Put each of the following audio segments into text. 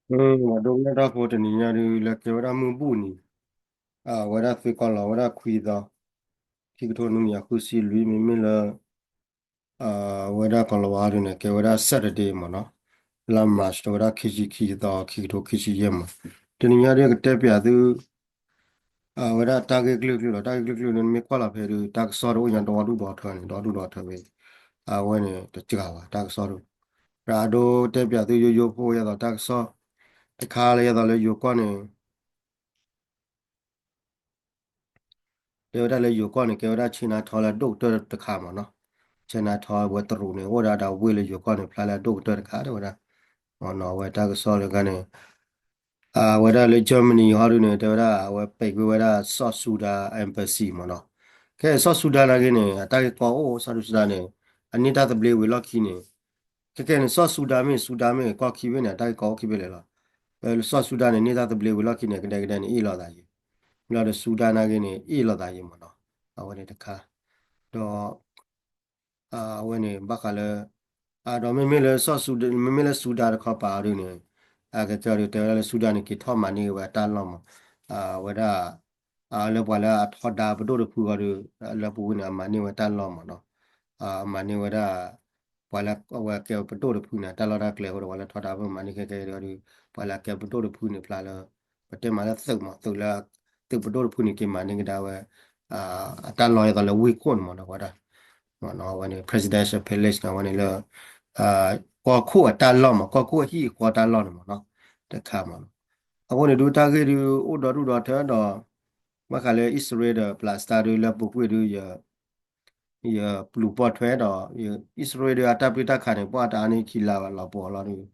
ပှၤဒိကနၣ်တၢ်ဖိတနံၤညါဒုး လၢကဲဝဲဒၣ်မုၢ်ဘူၣ်နံၤ, အဝဲဒၣ်သုးကီၢ်လီၤဝဲဒၣ်ခွံသီ, ခံကထိနွံကယၤဃုဆံလွံၢ် မ့မ့ၢ်လၢ အဝဲဒၣ်ကီၢ်လီၤဝါဒုးန့ၣ် ကဲဝဲဒၣ် Saturday မ့ၢ်နီၤ, လါ March တဲဝဲဒၣ်ခံဆံခံသီ ခံကထိခံဆံယဲၢ်မး. တနံၤညါဒုးကတဲပၠးသု အဝဲဒၣ်တၢ်ဂ့ၢ်ကလုာ်ကလုာ်လီၤ. တၢ်ဂ့ၢ်ကလုာ်ကလုာ်န့ၣ် မ့ၢ်ကွၢ်လီၤဖဲဒုး တၢ်ကစီၣ်တအိၣ်ညါဒီဒူၣ်ဒီထၢန့ၣ် ဒီဒူၣ်ဒီထၢဝဲ, အဝဲန့ၣ်တစှၤဘၣ်တၢ်ကစီၣ်ဒုး, ဒီးအဒိတဲပၠးသုယိယိဖိယဲသိးတၢ်ကစီၣ်, တခါလၢယဲသိးလၢယိၤကီၢ်န့ၣ် တဲဝဲဒၣ်လၢယိၤကီၢ်န့ၣ် ကဲဝဲဒၣ် Chinatown လၢအဒိၣ်ကတၢၢ်တခါမ့ၢ်နီၤ, Chinatown ဝဲတရူးန့ၣ် အိၣ်ဒၣ်ဒီးဝ့ၢ်လၢယိၤကီၢ်န့ၣ် ဖျါလၢအဒိၣ်ကတၢၢ်တခါတဲဝဲဒၣ်, မ့ၢ်နီၤ အဝဲတၢ်ကစီၣ်လၢခါန့ၣ် အဝဲဒၣ်လၢ Germany ဟီဒုးန့ၣ် တဲဝဲဒၣ် အဝဲပဲာ်ကွံာ်ဝဲဒၣ် စီၤစူဒၤ embassy မ့ၢ်နီၤ, ခဲစီၤစူဒၤနာ်က့န့ၣ် အတၢ်ဂ့ၢ်ကီအိၣ် စီၤစူဒၤန့ၣ် အန့ၢ်တၢ်သဘျ့ဝံၤလီၢ်ခံန့ၣ်, ခဲကဲန့ၣ် စီၤစူဒၤမ့ၢ်စူဒၤမ့ၢ်ကီၢ်ခံဘ့ၣ်န့ၣ် အတၢ်ဂ့ၢ်ကီအိၣ်ခံဘ့ၣ်လဲၣ်လီၤ. စီၤစူဒၤန့ၣ် န့ၢ်တၢ်သဘျ့ဝံၤလီၢ်ခံန့ၣ် ကဒဲကဒဲန့ၣ် အ့ၣ်လိာ်သးယံၤ, လီၤဒီးစူဒၤနာ်က့န့ၣ် အ့ၣ်လိာ်သးယံၤမ့ၢ်နီၤ, အဝဲန့ၣ်တခါ, ဒီး အဝဲန့ၣ် ဘၣ်ဃးလၢ ဒီးမ့မ့ၢ်လၢ မ့မ့ၢ်လၢစူဒၤတခီပၤအီၤဒုးန့ၣ်, အကကဲအီၤဒုး တဲဝဲဒၣ်လၢစူဒၤန့ၣ် က့ၤထီၣ်မၤန့ၢ်ဝဲအတၢ်လီၢ်မး, ဝဲဒၣ် လၢပှၤလၢအထီဒါပဒိၣ်တဖုအီၤဒုး လၢပူၤကွံာ်န့ၣ် အမၤန့ၢ်ဝဲတၢ်လီၢ်မးနီၤ, အမၤန့ၢ်ဝဲဒၣ် ပှၤလၢအဝဲကဲပဒိၣ်တဖုန့ၣ် တၢ်လီၢ်တၢ်ကျဲအဃိဒီး ပှၤလၢထီဒါပမၤန့ၢ်ခဲကဲအီၤဒုး ပှၤလၢအကဲပဒိၣ်တဖုန့ၣ် ဖျါလၢ ပတဲမးလၢသုးမး သုးလၢ သုးပဒိၣ်တဖုန့ၣ် က့ၤမၤန့ၢ်ကဒါဝဲ အတၢ်လီၢ်အသိးလၢဝ့ၢ်ခိၣ်န့ၣ်မးနီၤ ဝဲဒၣ် မ့ၢ်နီၤ အဝဲန့ၣ် presidential palace န့ၣ် အဝဲန့ၣ်လၢ ကီၢ်ခိၣ်အတၢ်လီၢ်မး ကီၢ်ခိၣ်အဟံၣ်အဃီတၢ်လီၢ်န့ၣ်မးနီၤ တခါမးနီၤ အဃိန့ၣ်ဒုးတၢ်ဂ့ၢ်ဒုးအိၣ်ဒီဒူၣ်ဒီထၢဒီး ဘၣ်ဃးလၢအံၣ်စရ့လးဒီး Palestine ဒုးလၢပူၤကွံာ်ဒုး ယပျူၤပိာ်ထွဲဒီး အံၣ်စရ့လးဒုးအတၢ်ပျုၢ်တၢ်ခးန့ၣ် ပှၤတအါန့ၢ်ခံလါဘၣ်လီၤပှီၤလီၤဒုး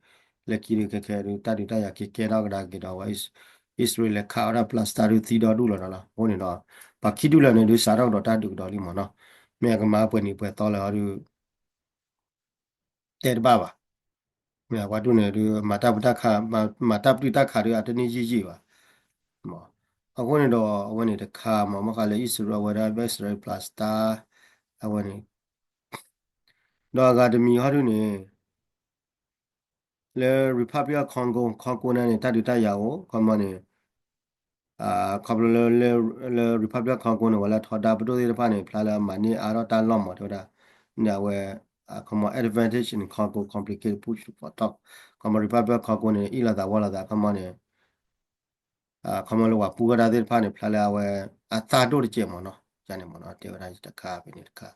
လၢခံဒုးခဲခဲဒုး တၢ်ဒုးတၢ်ယၤက့ၤကဲထီၣ်ကဒါက့ၤဒီးဝဲ အံၣ်စရ့လးလဲၤခးဝဲဒၣ် Palestine ဒုးသံဒီဒူၣ်လီၤဒီးလီၤ အဃိန့ၣ်ဒီး ပှၤခံဒူၣ်လၢာ်န့ၣ်ဒုး စးထီၣ်ကဒီးတၢ်ဒုးကဒီးလံမးနီၤ မ့ၢ်အကမၤပှဲၤနံၤပှဲၤသီလၢာ်ဟီဒုး တဲတဘၣ်ဘၣ်. မ့ၢ်ပှၤဒူၣ်န့ၣ်ဒုး မၤတၢ်ပျုၢ်တၢ်ခး မၤတၢ်ပျုၢ်တၢ်ခးဒုး အတန့ၢ်ယံာ်ယံာ်ဘၣ်. အဃိန့ၣ်ဒီး အဝဲန့ၣ်တခါမး မ့ၢ်ဃးလၢအံၣ်စရ့လး အဝဲဒၣ် အံၣ်စရ့လး Palestine အဝဲန့ၣ် ဒီးအဂၤတမံၤဟီဒုးန့ၣ် လၢ Republic of Congo Congo န့ၣ်န့ၣ် တၢ်ဒုးတၢ်ယၤအိၣ် ခီမီန့ၣ် ခီဖျိလၢ လၢ Republic of Congo န့ၣ် ပှၤလၢထီဒါပဒိၣ်သ့ၣ်တဖၣ်န့ၣ် ဖျါလၢအမၤန့ၢ်အါထီၣ်တၢ်လီၢ်မး တဲဝဲဒၣ် န့ၣ်အဝဲ ခီမီ advantage in Congo complicated push for talk ခီမီ Republic of Congo န့ၣ် အ့ၣ်လိာ်သးဝီလိာ်သး ခီမီန့ၣ် ခီမီလၢပှၤပူထီၣ်တၢ်သ့ၣ်တဖၣ်န့ၣ် ဖျါလၢအဝဲ အသၣ်ဒိၣ်တစဲးမးနီၤ ယန့ၣ်မးနီၤ တဲဝဲဒၣ်တခါဖဲန့ၣ်တခါ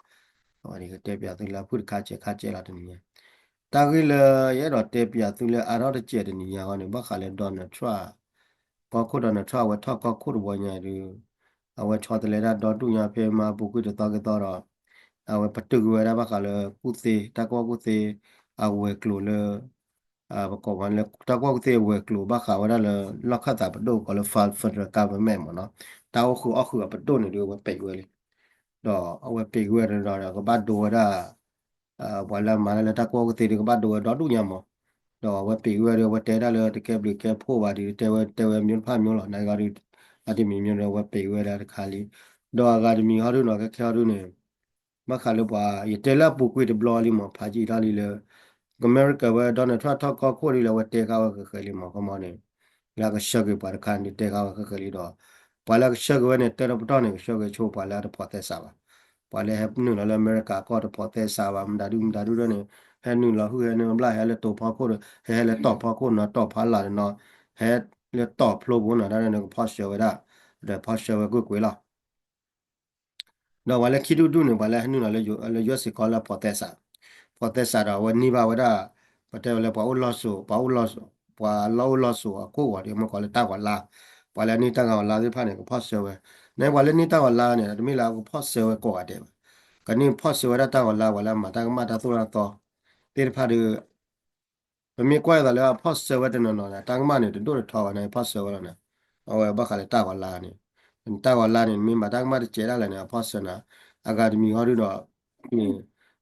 အဝဲန့ၣ်ကတဲပၠးသုလၢအဖုၣ်တခါစဲးခါစဲးလီၤတနံၤညါ တၢ်ဂ့ၢ်လၢယအဲၣ်ဒိးတဲပၠးသုလၢအါထီၣ်တစဲးတနံၤညါဃီန့ၣ် ဘၣ်ဃးလၢ Donald Trump ကီၢ်ခိၣ် Donald Trump အဝဲထီၣ်ကီၢ်ခိၣ်တဘျီညါဒုး အဝဲဆီတလဲဒၣ်ဒီဒူၣ်ညါဖဲမဟါပူၤကွံာ်တသီက့ၤသီဒီး အဝဲပတုာ်ကွံာ်ဝဲဒၣ်ဘၣ်ဃးလၢကူၣ်သ့ တၢ်ကူၣ်ဘၣ်ကူၣ်သ့ အဝဲၤကျိၤလၢ ပကိးဝဲလၢ တၢ်ကူၣ်ဘၣ်ကူၣ်သ့အဝဲၤကျိၤဘၣ်ဃးဝဲဒၣ်လၢ လီၢ်ခၢၣ်သးပဒိၣ်ကိးလၢ federal government မ့ၢ်နီၤ တၢ်အိၣ်ဃုာ်အီၣ်ဃုာ်အပဒိၣ်န့ၣ်ဒုး အဝဲပဲာ်ဝဲလံ ဒီးအဝဲပဲာ်ဝဲဒီး ကဘၣ်ဒိဝဲဒၣ် ပှၤလၢအမၤတၢ်လၢတၢ်ကူၣ်ဘၣ်ကူၣ်သ့ဒုး ကဘၣ်ဒိဝဲဒီဒူၣ်ညါမး ဒီးအဝဲပဲာ်ဝဲဒီး အဝဲတဲဒၣ်လၢတကဲဘျုးကဲဖှိၣ်ဘၣ်ဒုး တဲဝဲ တဲဝဲမျိုးတဖၣ်မျိုးလီၤ နဂီၢ်ဒုး အတမံၤမျိုးဒီး အဝဲပဲာ်ဝဲဒၣ်တခါလံ ဒီးအဂၤတမံၤဟီဒုးနီၤ ခဲခဲဟီဒုးန့ၣ် ဘၣ်ဃးလၢပှၤ ယတဲလၢအပူၤကွံာ်တဘျီလံမး ဖးယံာ်ထီၣ်လံလၢ အမဲရကၤဝဲ Donald Trump ထီၣ်ကီၢ်ခိၣ်ဒ်လၢအဝဲတဲဃာ်ဝဲဃဲးဃဲးလံမး ခီမီန့ၣ် လၢအကဆှၢက့ၤပှၤတခါန့ၣ် တဲဃာ်ဝဲဃဲးဃဲးလံဒီး ပှၤလၢအကဆှၢက့ၤဝဲန့ၣ် တၢ်တပတီၢ်န့ၣ် ကဆှၢက့ၤဆိပှၤလၢအတဖိးသဲစးဘၣ် ပှၤလၢဟဲနုာ်လီၤလၢအမဲရကၤကီၢ်တဖိးသဲစးဘၣ် မတၤဒုမတၤဒုဒ်န့ၣ် ဟဲနုာ်လီၤဟုၣ်ဟဲနုာ်ဘျၣ် ဟဲလၢတိာ်ဖီခိၣ်ဒီး ဟဲဟဲလၢတိာ်ဖီခိၣ်နီၤ တိာ်ဖးလၢ်ဒီးနီၤ ဟဲလၢတိာ်ဖျိပူၤနီၤ တၢ်န့ၣ်ကဖီၣ်ဆှၢဝဲဒၣ် ဒီးဖီၣ်ဆှၢဝဲကွ့ၢ်ကွ့ၢ်လီၤ ဒီးပှၤလၢခံဒူၣ်ဒူၣ်န့ၣ် ပှၤလၢဟဲနုာ်လီၤလၢ လၢ ယူအက်စ် စ့ၢ်ကီးလၢဖိးသဲစး, ဖိးသဲစးဒီးအဝဲန့ၢ်ဘၣ်ဝဲဒၣ် ပတဲဝဲလၢပှၤအိၣ်လီၢ်စိၤ ပှၤအိၣ်လီၢ်စိၤ ပှၤလီၢ်အိၣ်လီၢ်စိၤအခိၣ်ဂီၤဒ်မ့ၢ်ကီးလၢတၢ်ဂီၤလါ, ပှၤလၢအန့ၢ်တၢ်ဂီၤလါသ့ၣ်တဖၣ်န့ၣ် ကဖီၣ်ဆှၢဝဲ, နပှၤလၢန့ၢ်တၢ်ဂီၤလါန့ၣ် တမ့ၢ်လၢအကဖီၣ်ဆှၢဝဲကိးဂၤဒဲးဘၣ်, ကန့ၢ်ဖီၣ်ဆှၢဝဲဒၣ်တၢ်ဂီၤလါ ပှၤလၢအမၤတၢ်ကမၣ်တၢ်သိၣ်တၢ်သီ သ့ၣ်တဖၣ်ဒီး ပမ့ၢ်ကွၢ်အသးလၢအဖီၣ်ဆှၢဝဲတနီၤနီၤန့ၣ် တၢ်ကမၣ်န့ၣ် တဒိၣ်တထီဘၣ်န့ၣ် ဖီၣ်ဆှၢဝဲလီၤန့ၣ်, အဝဲဘၣ်ဃးလၢတၢ်ဂီၤလါန့ၣ်, တၢ်ဂီၤလါန့ၣ် မ့ၢ်မၤတၢ်ကမၣ်တစဲးဒၣ်လဲာ်န့ၣ် အဖီၣ်ဆှၢနၤ, အဂၤတမံၤဟီဒုဒီး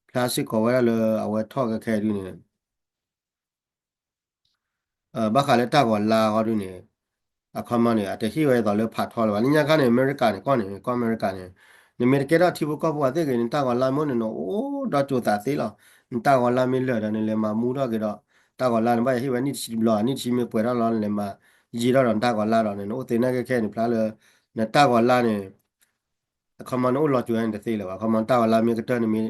ဖျါစ့ၢ်ကီးဝဲဒၣ်လၢအဝဲထီၣ်ခဲခဲဒုန့ၣ် ဘၣ်ဃးလၢတၢ်ဂီၤလါဟီဒုန့ၣ်, အခီမီန့ၣ် အတဟ့ၣ်ဝဲအသိးလၢဖးထီလၢၤဘၣ်. လၢညါခါန့ၣ် အမဲရကၤန့ၣ် ကီၢ်န့ၣ် ကီၢ်အမဲရကၤန့ၣ်, နမ့ၢ်တကဲထီၣ်ထံဖိကီၢ်ဖိအသ့ၣ်ဂ့ၤ နတၢ်ဂီၤလါမ့ၢ်န့ၣ် နအိၣ်ဒီးကၠိသးသ့လီၤ. နတၢ်ဂီၤလါမ့ၢ်လၢာ်ဒီး နလဲၤမၤမူထီၣ်က့ၤဒီး တၢ်ဂီၤလါန့ၣ် ဘၣ်ယဟ့ၣ်ဝဲနံၣ်တဆံတဘျီ နံၣ်တဆံမ့ၢ်ပှဲၤထီၣ်လီၤ နလဲၤမၤယံာ်ထီၣ်ဒီးနတၢ်ဂီၤလါဒီးန့ၣ် နအိၣ်သ့နာ်က့ခဲန့ၣ် ဖျါလၢ နတၢ်ဂီၤလါန့ၣ် အခီမီ နအိၣ်လီၤစၢၤန့ၣ်တသ့လၢၤဘၣ်. အခီမီ နတၢ်ဂီၤလါမ့ၢ်ကတၢၢ်န့ၣ်မ့ၢ်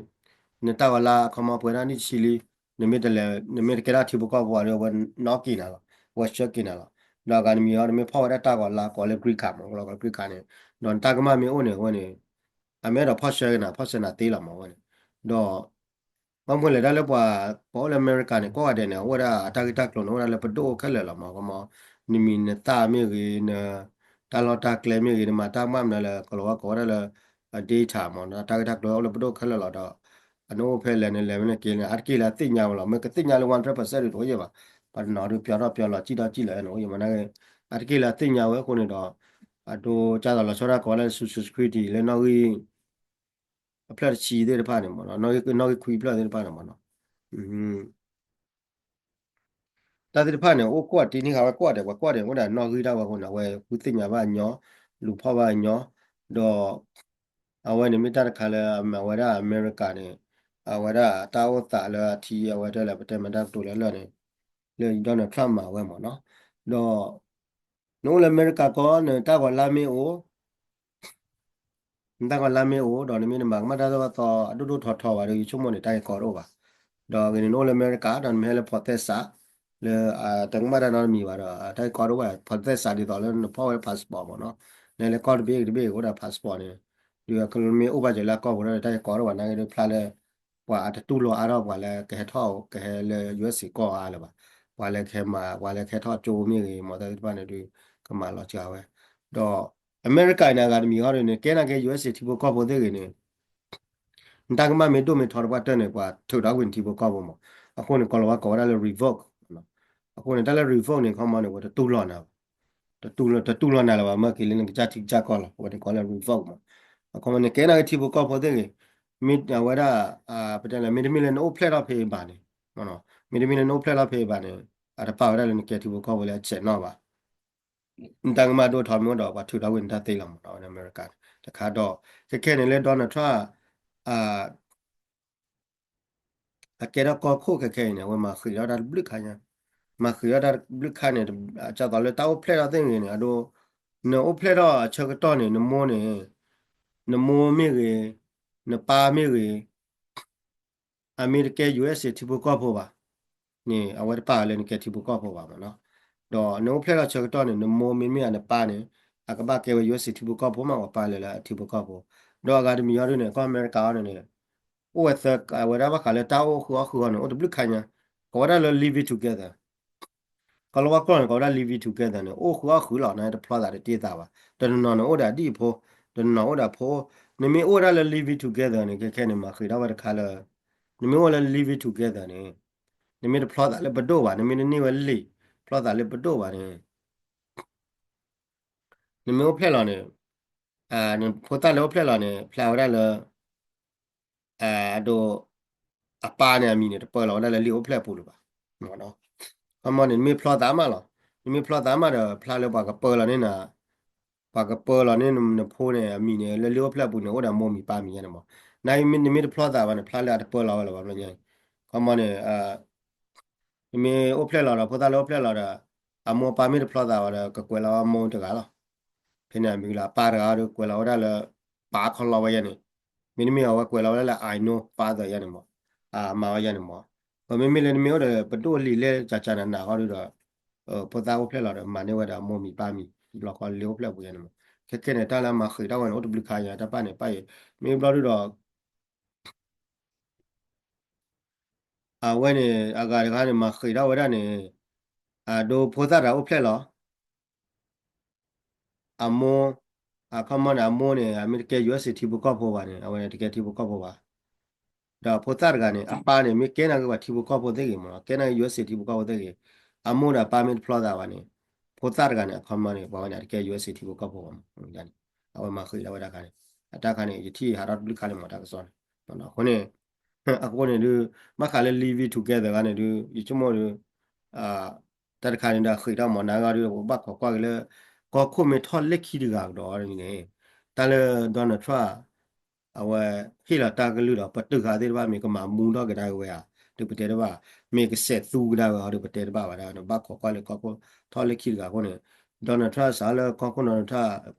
နတၢ်ဂီၤလါအခီမီ ပှဲၤထီၣ်နံၣ်တဆံလံ နမ့ၢ်တလဲၤ နမ့ၢ်တကဲထီၣ်ထံဖိကီၢ်ဖိအီၤဒီး အဝဲနီၣ်က့ၤနၤလီၤ, အဝဲဆှၢက့ၤနၤလီၤ. ဒီးအဂၤတမံၤအီၤ နမ့ၢ်ဖီၣ်ဝဲဒၣ်တၢ်ဂီၤလါကိးလၢ green card မ့ၢ် ကလီကီ green card န့ၣ် ဒီးနတၢ်ကမၣ်မ့ၢ်အိၣ်န့ၣ် အဝဲန့ၣ် အမ့ၢ်အဲၣ်ဒိးဖီၣ်ဆှၢက့ၤနၤ ဖီၣ်ဆှၢနၤသ့လီၤမ့ၢ် အဝဲန့ၣ် ဒီး ဘၣ်မနုၤလဲၣ် တၢ်လၢပှၤ ပှၤအိၣ်လၢအမဲရကၤန့ၣ် ကိးဂၤဒဲးန့ၣ် အိၣ်ဝဲဒၣ်အတၢ်ဂ့ၢ်တၢ်ကျိၤန့ၣ် အိၣ်ဝဲဒၣ်လၢပဒိၣ်ခဲလၢာ်လီၤမ့ၢ် ကမီ နမံၤနသၣ်မ့ၢ်ဂ့ၤ န တၢ်လီၢ်တၢ်ကျဲမ့ၢ်ဂ့ၤ နမၤတၢ်ကမၣ်မနုၤလဲၣ် ကလီၤဝါကိးဝဲဒၣ်လၢ data မ့ၢ် တၢ်ဂ့ၢ်တၢ်ကျိၤအိၣ်လၢပဒိၣ်ခဲလၢာ်လီၤဒီး အနအိၣ်ဖဲလဲၣ် နလဲၤမ့ၢ်နက့ၤန့ၣ် အါတက့ၢ်လၢအသ့ၣ်ညါဝဲလီၤ မ့ၢ်ကသ့ၣ်ညါလၢ one hundred percent ဒ်တအိၣ်ယဲၢ်ဘၣ် ပှၤတနီၤဒုးပျီထီၣ်ပျီလီၤ စံၣ်ထီၣ်စံၣ်လီၤ နအိၣ်ယဲၢ်မ့ၢ်နာ်က့ အါတက့ၢ်လၢအသ့ၣ်ညါဝဲအဃိန့ၣ်ဒီး အဒိ ကၢ်သိးလီၤဆီဒၣ်ကိးဝဲဒၣ်လၢ social security လၢနီၣ်ဂံၢ် အဖျၢၣ်တဆံသ့ၣ်တဖၣ်န့ၣ်မ့ၢ်နီၤ နီၣ်ဂံၢ်ခွံဖျၢၣ်သ့ၣ်တဖၣ်န့ၣ်မ့ၢ်နီၤ တၢ်သ့ၣ်တဖၣ်န့ၣ် အိၣ်ကွၢ်တ့ၢ်န့ၢ်ဃာ်ဝဲကွၢ်ဒဲး ပှၤကွၢ်ဒဲး အိၣ်ဒၣ်နီၣ်ဂံၢ်ဒၣ်ဝဲအဃိန့ၣ် အဝဲဃုသ့ၣ်ညါဘၣ်အညီ လူၤဖီၣ်ဘၣ်အညီ ဒီး အဝဲန့ၣ်မ့ၢ်တၢ်တခါလၢ အဝဲဒၣ်အမဲရကၤန့ၣ် အဝဲဒၣ်တၢ်အိၣ်သးလၢအထံအဝဲတဲလၢပတဲမၤတၢ်ကတိၤလၢလၢာ်န့ၣ် လၢ Donald Trump မၤဝဲမ့ၢ်နီၤ ဒီး နအိၣ်လၢအမဲရကၤကီၢ် နတၢ်ဂီၤလါမ့ၢ်အိၣ် နတၢ်ဂီၤလါမ့ၢ်အိၣ် ဒီးနမ့ၢ်နမၤကမၣ်တၢ်သိၣ်တၢ်သီအဒိၣ်ဒိၣ်ထီထီဘၣ်ဒီး ယဆိကမိၣ်န့ၣ် တၢ်ဂ့ၢ်ကီတအိၣ်ဘၣ်. ဒီးဂ့ၤန့ၣ် နအိၣ်လၢအမဲရကၤ ဒီးနမ့ၢ်ဟဲလၢဖီသဲစး လၢ တကမၣ်တၢ်နီတမံၤဘၣ်ဒီး တၢ်ဂ့ၢ်ကီတအိၣ်ဘၣ် ဖီသဲစးဒ်သိးလၢနဖီၣ်ဝဲ passport မ့ၢ်နီၤ နလဲၤကီၢ်တဘ့ၣ်တဘ့ၣ်အိၣ်ဒၣ် passport န့ၣ် ဒီးမ့ၢ်အိၣ်ဘၣ်စၢၤလၢအကီၢ်ပူၤဒီး တၢ်ဂ့ၢ်ကီတအိၣ်ဘၣ် နာ်က့ဒုးဖျါလၢ ပှၤအတတူၢ်လိာ်အါထီၣ်ပှၤလၢကဟဲထီၣ်ကဟဲလၢ USA ကီၢ်အါလၢၤဘၣ်. ပှၤလၢကဟဲမၤ ပှၤလၢကဟဲထီၣ်ကၠိမ့ၢ်ဂ့ၤ မ့ၢ်တၢ်သ့ၣ်တဖၣ်န့ၣ်ဒုး ကမၤလီၤစှၤဝဲ. ဒီးအမဲရကၤန့ၣ် အဂၤတမံၤဃီဒီးန့ၣ် ကဲနာ်က့ USA ထံဖိကီၢ်ဖိသ့ၣ်ဂ့ၤန့ၣ် နတၢ်ကမၣ်မ့ၢ်ဒိၣ်မ့ၢ်ထီတပှၢ်တၢၢ်န့ၣ် ပှၤထုးထီၣ်ကွံာ်နထံဖိကီၢ်ဖိမး. အဃိန့ၣ် ကီၤလၤဝါကိးဝဲဒၣ်လၢ revoke အဃိန့ၣ် တၢ်လၢ revoke န့ၣ် ခီမီန့ၣ် ပှၤတတူၢ်လိာ်နၤဘၣ် တတူၢ်လိာ်နၤလၢၤဘၣ် မၢက့ၤလၢနကစၢ်ထံကစၢ်ကီၢ်လီၤ. အဝဲန့ၣ်ကိးလၢ revoke မး. အခီမီန့ၣ် ကဲနာ်က့ထံဖိကီၢ်ဖိသ့ၣ်ဂ့ၤ မ့ၢ်အဝဲဒၣ် ပတဲလၢ မ့တမ့ၢ်လၢနအိၣ်ဖျဲၣ်ထီၣ်ဖဲအံၤဘၣ်န့ၣ် မ့တမ့ၢ်လၢနအိၣ်ဖျဲၣ်ထီၣ်ဖဲအံၤဘၣ်န့ၣ် အတပာ်ဝဲဒၣ်လၢနကဲထံဖိကီၢ်ဖိလၢအဆဲးနီၣ်ဘၣ်. နတၢ်ကမၣ်ဒိၣ်ထီမ့ၢ်အိၣ်ဒီး ပှၤထုးထီၣ်ကွံာ်နတၢ်သ့လီၤမး အဝဲန့ၣ်အမဲရကၤန့ၣ် တခါဒီး ခဲခဲန့ၣ်လၢ Donald Trump အကဲထီၣ်ကီၢ်ခိၣ်ခဲခဲအံၤန့ၣ် အဝဲမၤဃံးထီၣ်တၢ်တဘျုးခါညါ, မၤဃံးထီၣ်တၢ်တဘျုးခါန့ၣ် ဒ်သိးလၢတၢ်အိၣ်ဖျဲၣ်ထီၣ်သ့ၣ်ဂ့ၤန့ၣ် အဒိ နအိၣ်ဖျဲၣ်ထီၣ်အဆၢကတီၢ်န့ၣ် နမိၢ်န့ၣ် နမိၢ်မ့ၢ်ဂ့ၤ နပၢ်မ့ၢ်ဂ့ၤ အမ့ၢ်တကဲ USA ထံဖိကီၢ်ဖိဘၣ်န့ၣ် အဝဲတပာ်ဝဲလၢနကဲထံဖိကီၢ်ဖိဘၣ်မးနီၤ. ဒီးနအိၣ်ဖျဲၣ်ထီၣ်ဆၢကတီၢ်န့ၣ် နမိၢ်မ့မ့ၢ်အနပၢ်န့ၣ် အကဘၣ်ကဲဝဲ USA ထံဖိကီၢ်ဖိမး ပှၤပာ်လၢလၢအထံဖိကီၢ်ဖိ. ဒီးအဂၤတမံၤအီၤဒ်န့ၣ် ကီၢ်အမဲရကၤအီၤန့ၣ်န့ၣ် အိၣ်ဝဲသၢ အဝဲဒၣ်ဘၣ်ဃးလၢတၢ်အိၣ်ဃုာ်အီၣ်ဃုာ်အီၤန့ၣ် အိၣ်တဘျုးခါညါ ကိးဝဲဒၣ်လၢ living together ကီၤလၤဝါကျိာ်န့ၣ် ကိးဝဲဒၣ် living together န့ၣ် အိၣ်ဃုာ်အီၣ်ဃုာ်လီၤ နတဖျီသးတတ့ၢ်သးဘၣ်. တနီၤနီၤန့ၣ် အိၣ်ဒီးအဒံၣ်အဖိ, တနီၤနီၤအိၣ်ဒီးအဖိ, နမ့ၢ်အိၣ်ဝဲဒၣ်လၢ living together န့ၣ် ခဲခဲန့ၣ် မၤဃံးထီၣ်ဝဲတခါလၢ နမ့ၢ်အိၣ်လၢ living together န့ၣ် နမ့ၢ်တဖျီသးလၢပဒိၣ်ဘၣ်, နမ့ၢ်တန့ၢ်ဝဲလံာ်ဖျီသးလၢပဒိၣ်ဘၣ်န့ၣ် နမ့ၢ်အိၣ်ဖျဲၣ်လီၤန့ၣ် ဖိသၣ်လၢအိၣ်ဖျဲၣ်လီၤန့ၣ် ဖျါဝဲဒၣ်လၢ အဒိ အပၢ်န့ၣ်အမံၤန့ၣ် တပၢလီၤဝဲဒၣ်လၢလံာ်အိၣ်ဖျဲၣ်အပူၤလၢၤဘၣ်. ခီမီန့ၣ် နမ့ၢ်ဖျီသးမးလီၤ. နမ့ၢ်ဖျီသးမးဒီး ဖျါလၢပှၤကပၢလီၤန့ၢ်နၤ, ပှၤကပၢလီၤန့ၢ်နဖိန့ၣ်အမံၤန့ၣ် လၢလံာ်အိၣ်ဖျဲၣ်အပူၤန့ၣ် အိၣ်ဒီးမိၢ်မံၤပၢ်မံၤယါန့ၣ်မး. နမ့ၢ်တဖျီသးဘၣ်န့ၣ် ဖျါလၢအတပၢလီၤဝဲလၢၤဘၣ် ဘျီညါအံၤ. ခီမီန့ၣ် နမ့ၢ်အိၣ်ဖျဲၣ်လီၤဒီး ဖိသၣ်လၢအိၣ်ဖျဲၣ်လီၤဒီး အမိၢ်အပၢ်မ့ၢ်တဖျီသးဘၣ်ဒီး ကကွဲးလီၤဝဲမိၢ်တဂၤလီၤ. ဖဲန့ၣ်မ့ၢ်လၢအပၢ်တဂၤဒီး ကွဲးလီၤဝဲဒၣ်လၢ ပၢ်ခီလီဝဲယါန့ၣ်, မ့တမ့ၢ်အဝဲကွဲးလီၤဝဲဒၣ်လၢ I know father ယါန့ၣ်မး, အမါဝဲယါန့ၣ်မး. ပမ့မ့ၢ်လၢနမ့ၢ်အိၣ်ဒီးပဒိၣ်လံာ်လဲၢ်ကကနးနးဃီဒုဒီး ဖိသၣ်အိၣ်ဖျဲၣ်လီၤဒီး မၤန့ၢ်ဝဲဒၣ်မိၢ်မံၤပၢ်မံၤ ဘျီဃီလံာ်အိၣ်ဖျဲၣ်ပူၤယါန့ၣ်မး. ခဲခဲန့ၣ် တၢ်လၢအမၤဃံးထီၣ်ဝဲန့ၣ် အိၣ်တဘျုးခါယါ တၢ်ပာ်န့ၣ်ပာ်အံၤ မ့ၢ်ဘျီဒုဒီး အဝဲန့ၣ် အဂၤတဂၤန့ၣ် မၤဃံးထီၣ်ဝဲဒၣ်န့ၣ် အဒိဖိသၣ်တဂၤအိၣ်ဖျဲၣ်လီၤ. အမိၢ် အခီမီန့ၣ် အမိၢ်န့ၣ် အမ့ၢ်တကဲ USA ထံဖိကီၢ်ဖိဘၣ်န့ၣ် အဝဲန့ၣ်တကဲထံဖိကီၢ်ဖိဘၣ်. ဒီးဖိသၣ်တဂၤန့ၣ် အပၢ်န့ၣ် မ့ၢ်ကဲနာ်က့ၤပှၤထံဖိကီၢ်ဖိသ့ၣ်ဂ့ၤမးနီၤ, ကဲနာ်က့ၤ USA ထံဖိကီၢ်ဖိသ့ၣ်ဂ့ၤ, အမိၢ်ဒီးအပၢ်မ့ၢ်တဖျီသးဘၣ်န့ၣ် ဖိသၣ်တဂၤန့ၣ် အခီမီန့ၣ် ပှၤဝဲန့ၣ် တကဲ USA ထံဖိကီၢ်ဖိဘၣ်မး. အဝဲမၤဃံးထီၣ်ဝဲဒၣ်ခါန့ၣ် အတၢ်ခါန့ၣ် ယထံၣ်ဟးထီၣ်တဘျုးခါလံမး တၢ်ကစီၣ်န့ၣ်. အဃိန့ၣ် အဃိန့ၣ်ဒုး ဘၣ်ဃးလၢ living together ဂၤန့ၣ်ဒုး ယဆိကမိၣ်ဒုး တၢ်တခါန့ၣ်ဒီး ဃံးထီၣ်မး နၤဂီၢ်ဒုး ပကဘၣ်ခိးကွၢ်က့ၤလၢ ကီၢ်ခိၣ်မ့ၢ်ထီၣ်လၢခံတဂၤကဒီးန့ၣ် တၢ်လၢ Donald Trump အဝဲဟ့ၣ်လီၤတၢ်ကလုၢ်ဒီး ပတုာ်ဃာ်သ့ၣ်တဖၣ်မ့ၢ်ကမၤမူထီၣ်ကဒါက့ၤဝဲဧါ ဒုးပတဲတဘၣ်, မ့ၢ်ကစဲးသူကဒါဝဲဟီဒုး ပတဲတဘၣ်ဘၣ်ဒၣ်န့ၣ် ဘၣ်ခိးကွၢ်လၢကီၢ်ခိၣ်ထီၣ်လၢခံတဂၤအဃိန့ၣ် Donald Trump စးလၢကီၢ်ခိၣ် Donald Trump,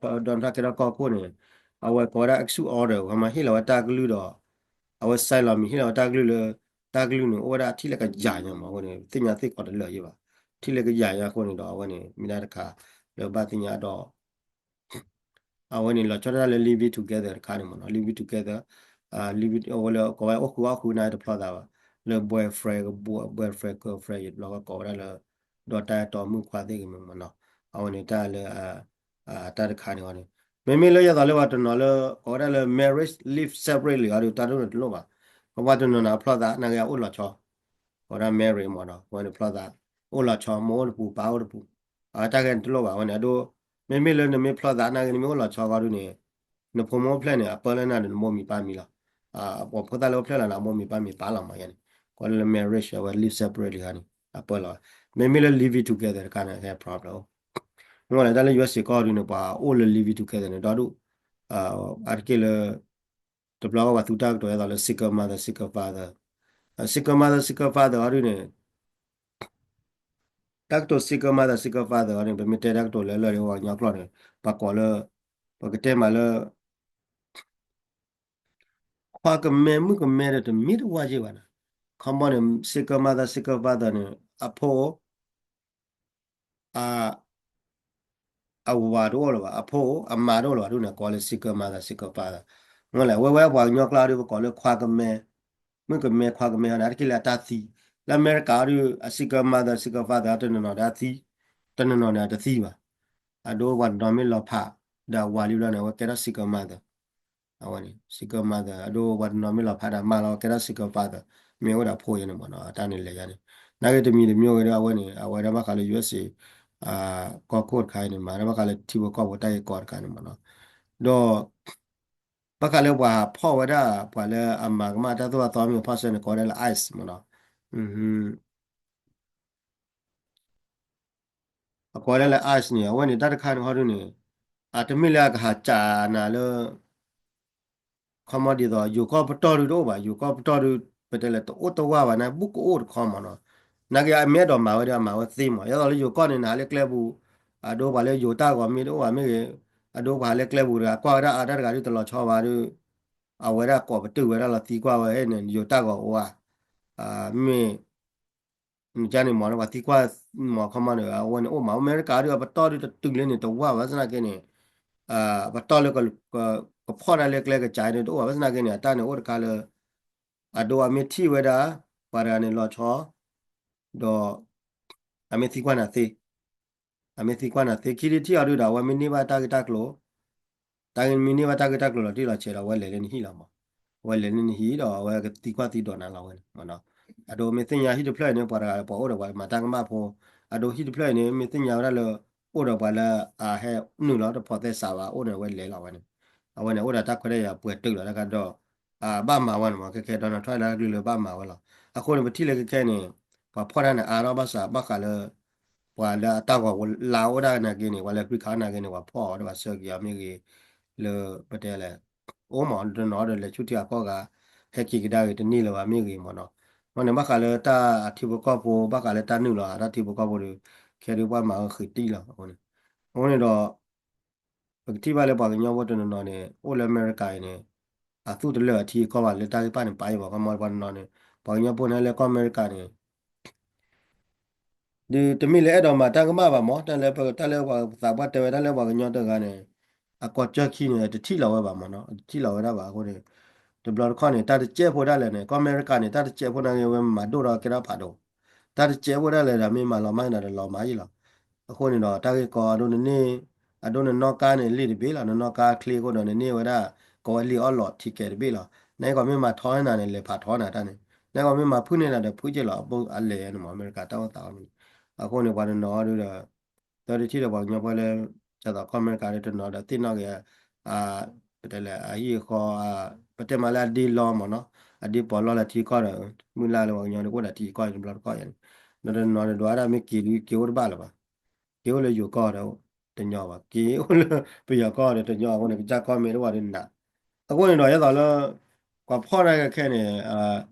Donald Trump ကဲထီၣ်ကီၢ်ခိၣ်န့ၣ် အဝဲကိးဝဲဒၣ် executive order ဝဲမၤဟ့ၣ်လီၤဝဲတၢ်ကလုၢ်ဒီး အဝဲ sign လီၤမံၤဟ့ၣ်လီၤဝဲတၢ်ကလုၢ်လၢ တၢ်ကလုၢ်န့ၣ် အိၣ်ဝဲဒၣ်ထံၣ်လၢကယၤညါမး အဃိန့ၣ် သ့ၣ်ညါသ့ၣ်ကီးတလၢာ်ယံၤဘၣ်, ထံၣ်လၢကယၤညါအဃိန့ၣ်ဒီး အဝဲန့ၣ် မ့ၢ်ဒၣ်တခါ လၢဘၣ်သ့ၣ်ညါဒီး အဝဲန့ၣ် လီၤဆီဒၣ်တၢ်လၢ living together တခါန့ၣ်မ့ၢ်နီၤ, living together, အဝဲလၢကိးဝဲအိၣ်ဃုာ်အီၣ်ဃုာ်န့ၣ်တဖျီသးဘၣ်, လၢ boyfriend, boyfriend girlfriend ယတဘျီကိးဝဲဒၣ်လၢ ဒီးတၢ်အဲၣ်တီမုၣ်ခွါသ့ၣ်ဂ့ၤမ့ၢ်နီၤ, အဝဲန့ၣ်တၢ်လၢ တၢ်တခါန့ၣ်အီၤန့ၣ်, မ့မ့ၢ်လၢယသိးလၢပှၤတနီၤလၢ ကိးဝဲဒၣ်လၢ marriage live separately အီၤဒီး တၢ်ဒိၣ်န့ၣ်တလိၣ်ဘၣ်, ပှၤတနီၤနီၤဖျီသးနာ်က့အအိၣ်လီၤဆီ ကိးဝဲဒၣ် marriage မ့ၢ်နီၤ, အဝဲန့ၣ်ဖျီသး အိၣ်လီၤဆီ မိၢ်အိၣ်တပူၤ ပၢ်အိၣ်တပူၤ, အတၢ်ဂ့ၢ်န့ၣ်တလိၣ်ဘၣ် အဝဲန့ၣ်အဒိ, မ့မ့ၢ်လၢနမ့ၢ်ဖျီသးနာ်က့ နမ့ၢ်အိၣ်လီၤဆီဃီဒုန့ၣ်, နဖိမုၣ်အိၣ်ဖျဲၣ်န့ၣ် အပၢလၢနၤဒီးနမိၢ်မံၤပၢ်မံၤလီၤ, ပှၤဖိသၣ်လၢအိၣ်ဖျဲၣ်လီၤန့ၣ် အမိၢ်မံၤပၢ်မံၤပၢ်လီၤမးယဲန့ၣ်, ကိးလၢ marriage အဝဲ live separately ဃီန့ၣ် အပၢလီၤ, မ့မ့ၢ်လၢ living together တခါန့ၣ် ဟဲ problem အိၣ်, မ့ၢ်လၢတၢ်လၢ ယူအက်စ် စ့ၢ်ကီးဒုန့ၣ် ပှၤအိၣ်လၢ living together န့ၣ် ဒီဒူၣ်, အါတက့ၢ်လၢ တဘျီဃီပှၤသူတၢ်ကတိၤအသိးလၢ single mother single father, single mother single father အီၤဒုန့ၣ်, တၢ်ကတိၤ single mother single father အီၤန့ၣ် ပမ့ၢ်တဲတၢ်ကတိၤလၢလၢာ်ဒီးပှၤကညီကျိာ်န့ၣ် ပှၤကိးလၢ, ပကတဲမးလၢ ခွါကမဲမုၣ်ကမဲဒီးတမ့ၢ်တဝၢ်ယ့ၢ်ဘၣ်န့ၣ်, ခီမီန့ၣ် single mother single father န့ၣ် အဖိ အဝၤတအိၣ်လၢၤဘၣ်, အဖိအမါတအိၣ်လၢၤဘၣ်ဒ်န့ၣ် ကိးလၢ single mother single father, မ့ၢ်လဲၣ် ဝဲဝဲပှၤကညီကျါဒု ပကိးလၢခွါကမဲ, မုၣ်ကမဲခွါကမဲဟီန့ၣ် အါတက့ၢ်လၢအတၢ်သံ, လၢအမဲရကၤအီၤဒု အ single mother single father တနီၤနီၤဒီးအသံ, တနီၤနီၤန့ၣ်အတသံဘၣ်, အဒိပှၤတနီၤမ့ၢ်လီၤဖး ဒီးအဝၤလံဘျီန့ၣ် အဝဲကဲထီၣ် single mother အဝဲန့ၣ် single mother အဒိပှၤတနီၤမ့ၢ်လီၤဖးဒီးမါလီၤ ကဲထီၣ် single father မ့ၢ်အိၣ်ဒီးဖိယဲန့ၣ်မ့ၢ်နီၤ အတၢ်န့ၣ်လဲၤယါန့ၣ်, နာ်က့တမံၤတမံၤဝဲဒီး အဝဲန့ၣ် အဝဲဒၣ်ဘၣ်ဃးလၢ ယူအက်စ် ကီၢ်ခိၣ်တခါအံၤန့ၣ် မၤဒၣ်ဘၣ်ဃးလၢထံဖိကီၢ်ဖိတၢ်ဂ့ၢ်ကီတခါန့ၣ်မ့ၢ်နီၤ, ဒီး ဘၣ်ဃးလၢပှၤဖီၣ်ဝဲဒၣ် ပှၤလၢအမၤကမၣ်တၢ်သိၣ်တၢ်သီမ့ၢ်ဖီၣ်ဆၢန့ၣ် ကိးဝဲဒၣ်လၢ ice မ့ၢ်နီၤ အကိးဝဲဒၣ်လၢ ice န့ၣ် အဝဲန့ၣ်တၢ်တခါန့ၣ်ဟီဒုန့ၣ် အတမ့ၢ်လၢအကဟးကးနၤလၢ ခီမီဒ်သိး ယိၤကီၢ်ပတီၢ်ဒုတအိၣ်ဘၣ် ယိၤကီၢ်ပတီၢ်ဒု ပတဲလဲၣ်တအိၣ်တဝၢ်ဘၣ်န့ၣ် ဘူးကအိၣ်တခီမ့ၢ်နီၤ, နာ်က့အမ့ၢ်အဲၣ်ဒိးမၤဝဲဒီးအမၤဝဲသ့မ့ၢ် ယသိးလၢယိၤကီၢ်န့ၣ် နဟးလၢကျဲပူၤ အဒိပှၤလၢယိၤတၢ်ဂီၤမ့ၢ်တအိၣ်ဘၣ်မ့ၢ်ဂ့ၤ အဒိပှၤဟးလၢကျဲပူၤတဂၤ ကွၢ်ဝဲဒၣ်အတၢ်တဂၤဒုတလီၤဆီဘၣ်ဒု အဝဲဒၣ်ကိးပတုာ်ဝဲဒၣ်လီၤသံကွၢ်ဝဲန့ၣ် ယိၤတၢ်ဂီၤအိၣ်ဧါ မ့ၢ် န့ၣ်ကန့ၣ်မ့ၢ် ပှၤသံကွၢ်မ့ၢ်ခီမီန့ၣ် အဝဲန့ၣ်အိၣ်မး အမဲရကၤဒု အပတီၢ်ဒုတတုၤလၢန့ၣ် တဝၢ်ဘၣ်ဆၣ်သနာ်က့န့ၣ် ပတီၢ်လၢ ကဖီၣ်တၢ်လၢကျဲကစးန့ၣ် တအိၣ်ဘၣ်ဆၣ်သနာ်က့န့ၣ် အတၢ်န့ၣ်အိၣ်တခါလၢ အဒိအမ့ၢ်ထံၣ်ဝဲဒၣ် ပှၤတဂၤန့ၣ်လီၤဆီ ဒီး အမ့ၢ်သံကွၢ်နၤသ့ အမ့ၢ်သံကွၢ်နၤသ့ ခံထံၣ်အီၤဒုဒီး အဝဲမ့ၢ်န့ၢ်ဘၣ်တၢ်ဂ့ၢ်တၢ်ကျိၤ တၢ်ဂ့ၢ်မ့ၢ်န့ၢ်ဘၣ်တၢ်ဂ့ၢ်တၢ်ကျိၤလီၤတံၢ်လီၤဆဲးဒီး အဝဲလဲၤလၢနဟံၣ်လီၤမး, အဝဲလဲၤလၢနဟံၣ်ဒီး အဝဲကသံကွၢ်သံဒိးနၤလီၤဝဲန့ၣ်မ့ၢ်နီၤ, အဒိမ့ၢ်သ့ၣ်ညါဟံၣ်တဖျၢၣ်အံၤန့ၣ် ပှၤတဂၤပှၤအိၣ်ဒီးပှၤမၤတၢ်ကမၣ်ဖိ, အဒိဟံၣ်တဖျၢၣ်အံၤန့ၣ် မ့ၢ်သ့ၣ်ညါဝဲဒၣ်လၢ အိၣ်ဒီးပှၤလၢအဟဲနုာ်လီၤတဖိးသဲစးဘၣ် အိၣ်န့ၣ် အဝဲလဲၤလီၤဝဲန့ၣ်, အဝဲန့ၣ် အိၣ်ဒီးတၢ်ခွဲးတၢ်ယာ်ပှဲၤတုာ်လီၤတၢ်ခါဒီး ဘၣ်မၤဝဲန့ၣ်မး ခဲခဲ Donald Trump လၢအကလုၢ်လၢဘၣ်မၤဝဲလီၤ, အဃိန့ၣ် ပထံၣ်လၢခဲခဲန့ၣ် ပှၤဖီၣ်တၢ်န့ၣ် အါထီၣ်ဘၣ်ဆၣ် ဘၣ်ဃးလၢ ပှၤလၢအတၢ်ဂီၤလါအိၣ်ဒၣ်နာ်က့န့ၣ် ပှၤလၢ green card နာ်က့န့ၣ် ပှၤဖီၣ်အီၤဒီးပှၤဆှၢက့ၤအီၤမ့ၢ်ဂ့ၤ, လၢပတဲလဲၣ်, အိၣ်မးတနီၤဒီးလဲၤဆူထံအကီၢ်ဂၤ, ဟဲက့ၤကဒါက့ၤတန့ၢ်လၢၤဘၣ်မ့ၢ်ဂ့ၤမ့ၢ်နီၤ, မ့ၢ်န့ၣ် ဘၣ်ဃးလၢတၢ်အထံဖိကီၢ်ဖိ ဘၣ်ဃးလၢတၢ်နုာ်လီၤ တၢ်ထံဖိကီၢ်ဖိဒီး ခဲဒုးပှၤမၤဝဲဃံးတံၢ်လီၤအဃိန့ၣ်, အဃိန့ၣ်ဒီး ပကထံၣ်ဘၣ်လၢပှၤကညီဖိတနီၤနီၤန့ၣ် အိၣ်လၢအမဲရကၤအံၤန့ၣ် အသူၣ်တလၢာ်အထံအကီၢ်ဘၣ်လၢတၢ်ဂ့ၢ်ပာ်န့ၣ် ပာ်ယံၤဘၣ် ခီမီပှၤတနီၤန့ၣ် ပှၤကညီဖိန့ၣ်လၢကီၢ်အမဲရကၤန့ၣ် ဒုးတမ့ၢ်လၢအဲၣ်ဒိးမၤတၢ်ကမၣ်ဘၣ်မး တၢ်လၢပ တၢ်လၢပှၤသးပှၢ်တဲဝဲ တၢ်လၢပှၤကညီတဂၤန့ၣ် အကီၢ်ကၠၢၢ်ခံန့ၣ် တထံၣ်လီၤဝဲဘၣ်မးနီၤ တထံၣ်လီၤဝဲဒၣ်ဘၣ်အဃိန့ၣ် တဘျီတခီၣ်န့ၣ် တၢ်တစဲးဖိဒၣ်လဲာ်န့ၣ် ကီၢ်အမဲရကၤန့ၣ် တၢ်တစဲးဖိနာ်က့ဝဲမၤဒိၣ်ဒီးကဲထီၣ်ဖးဒိၣ် တၢ်တစဲးဖိဒၣ်လဲာ်ဒီးမ့ၢ်မၤလီၤမၢ်န့ၣ်ဒီးလီၤမၢ်ယံၤလီၤ အဃိန့ၣ်ဒီး တၢ်ဂ့ၢ်ကီအဒိနန့ၢ် အဒိနနီၣ်ကါန့ၣ် လ့ၢ်တဘ့ၣ်လီၤ နနီၣ်ကါချ့အဃိဒီး နန့ၢ်ဝဲဒၣ် ကိးဝဲလ့ၢ်အီၣ်လီး ticket တဘ့ၣ်လီၤ နကီးမ့ၢ်မၤထီန့ၢ်နၤန့ၣ် လဲၤဖးထီနၤတၢ်န့ၣ် နကီးမ့ၢ်မၤဖုၣ်န့ၢ်နၤဒီး ဖုၣ်က့ၤလီၤ အဘိအလဲၢ်န့ၣ်မး အမဲရကၤတၢ်အိၣ်သးအီၤန့ၣ် အဃိန့ၣ် ပှၤတနီၤအီၤဒုဒီး သၢတထံၣ်ဒီးပှၤကညီဖိလၢ ဒ်သိးကီၢ်အမဲရကၤဒီးတနီၤဒီးသ့ၣ်နီၣ်က့ၤ ပတဲလဲၣ် အဟံၣ်အဃီ ပတဲမးလၢအဒ့လီမးနီၤ အဒ့ပီးလီလၢထံကီၢ်ဒီး မုၢ်လၢ်လၢပှၤကညီန့ၣ် အိၣ်ဒီးထံကီၢ်တဘျီတခီၣ်ယါန့ၣ် ဒီးတနီၤန့ၣ်ဒွးဒၣ်မ့ၢ်က့ၤဒုးက့ၤအိၣ်တဘၣ်လၢၤဘၣ် က့ၤအိၣ်လၢယိၤကီၢ်ဒီးတညီဘၣ် က့ၤအိၣ်လၢပယီၤကီၢ်ဒီးတညီအဃိန့ၣ် ကစၢ်ကီၢ်မ့ၢ်တဝၢ်ဒုးနး အဃိန့ၣ်ဒီး ဒ်သိးလၢ ပှၤဖီၣ်တၢ်ခဲခဲန့ၣ်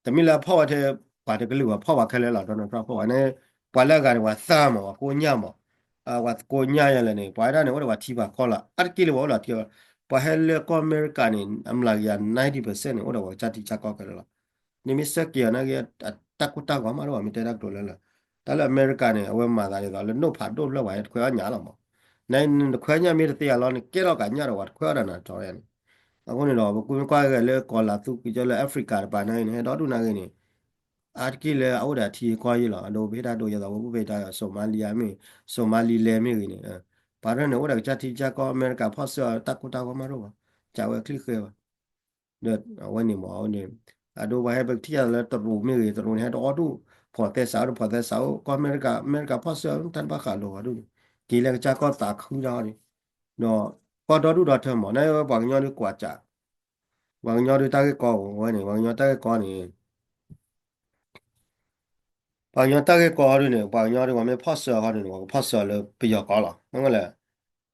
တမ့ၢ်လၢအဖီၣ်ဝဲထဲ ပှၤတကလုာ်ဘၣ် ဖီၣ်ဝဲခဲလၢာ်လီၤ Donald Trump ဖီၣ်ဝဲန့ၣ် ပှၤလၢအဂၤန့ၣ် ပှၤသၣ်မး ပှၤကိညၢ်မး ပှၤကိညၢ်ယဲလဲၣ်န့ၣ် ပှၤဝဲဒၣ်န့ၣ် အိၣ်ဒီးပှၤထံပှၤကီၢ်လီၤ အါတက့ၢ်လၢပှၤအိၣ်ဒီးထံပှၤကီၢ်လီၤ ပှၤဟဲလၢကီၢ်အမဲရကၤန့ၣ် အမျးကယၤ ninety percent န့ၣ် အိၣ်ဒီးပှၤကစၢ်ထံကစၢ်ကီၢ်ခဲလၢာ်လီၤ နမ့ၢ်ဆၢက့ၤအီၤနာ်က့ တၢ်ကိၢ်တၢ်ဂီၤမးတအိၣ်ဘၣ် မ့ၢ်တဲတၢ်ကတိၤလၢလၢ တၢ်လၢအမဲရကၤန့ၣ် အဝဲမၤသးဒ်သိးလၢနိၣ်ဖးဒိၣ်ဖျၢၣ်ပှၤဟဲတခွဲးအီၣ်ညၣ်လီၤမး နတခွဲးညၣ်မ့ၢ်တသ့အလီၢ်န့ၣ် ကဲထီၣ်ကညၣ်ဒီးပှၤတခွဲးအီၣ်တၢ်နၤထီၣ်န့ၣ် အဃိန့ၣ်ဒီး ပကွၢ်မ့ၢ်ကွၢ်ဂဲၤလၢကီၤလၤသူက့ၤလၢ Africa တပၤနာ်က့န့ၣ် ဟဲဒီဒူၣ်နာ်က့န့ၣ် အါတက့ၢ်လၢအအိၣ်ဒီးထံကီၢ်ယံၤလီၤ အဒိပဟ့ၣ်တၢ်ဒိယဲသိး ပပ့ၤတၢ် Somalia မ့ၢ်ဂ့ၤ Somalia မ့ၢ်ဂ့ၤန့ၣ် ပှၤရဲၣ်န့ၣ် အိၣ်ဒီးကစၢ်ထံကစၢ်ကီၢ် အမဲရကၤဖီၣ်ဆၢတၢ်ကိၢ်တၢ်ဂီၤမးတအိၣ်ဘၣ် ကးဝဲချံဃဲဘၣ် ဒီးအဝဲန့ၣ်မး အဝဲန့ၣ် အဒိပှၤဟဲပကထံၣ်ယၤလၢတရူးမ့ၢ်ဂ့ၤ တရူးန့ၣ် ဟဲတအီၣ်ဒူၣ် ဖီၣ်သဲစးအိၣ်ဒီးဖီၣ်သဲစးအိၣ် ကီၢ်အမဲရကၤ အမဲရကၤဖီၣ်ဆၢတၢ်တဘၣ်ဃးလိာ်အီၤဒူၣ်န့ၣ် က့ၤလၢကစၢ်ကီၢ်သးခုတၢ်အီၤန့ၣ် ဒီးကီၢ်ဒီဒူၣ်ဒီထၢမး နာ်က့ဝဲပှၤကညီဒုးကွၢ်စး ပှၤကညီဒုးတၢ်ဂ့ၢ်ကီအိၣ်ဝဲန့ၣ် ပှၤကညီတၢ်ဂ့ၢ်ကီန့ၣ် ပှၤကညီတၢ်ဂ့ၢ်ကီဒုးန့ၣ် ပှၤကညီဒုး ပှၤမ့ၢ်ဖီၣ်ဆၢအီၤဒုးန့ၣ် ပှၤကဖီၣ်ဆၢအီၤလၢပယီၤကီၢ်လီၤ မ့ၢ်လဲၣ်